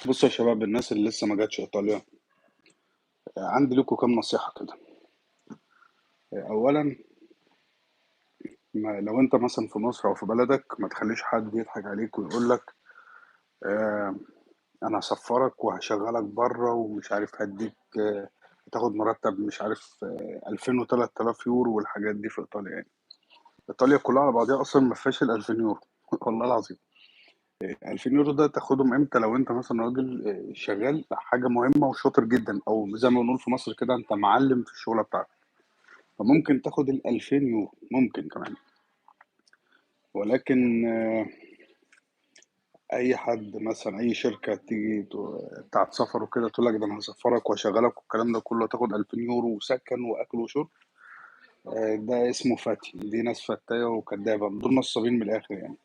بصوا يا شباب، الناس اللي لسه ما جاتش ايطاليا، عندي لكم كام نصيحة كده. اولا، ما لو انت مثلا في مصر او في بلدك، ما تخليش حد يضحك عليك ويقول لك آه انا هسفرك وهشغلك بره ومش عارف هديك، هتاخد مرتب مش عارف 2000 و3000 يورو والحاجات دي في ايطاليا. يعني ايطاليا كلها على بعضها اصلا ما فيهاش ال 2000 يورو والله العظيم. 2000 يورو ده تاخدهم امتى؟ لو انت مثلا راجل شغال حاجة مهمة وشاطر جدا، او زي ما بنقول في مصر كده انت معلم في الشغلة بتاعتك، فممكن تاخد ال 2000 يورو ممكن كمان. ولكن اي حد مثلا اي شركة تيجي بتاعت سفر وكده تقول لك ده انا هسفرك واشغلك والكلام ده كله، تاخد 2000 يورو وسكن واكل وشرب، ده اسمه فاتي. دي ناس فتايه وكدابه، دول نصابين من الاخر يعني.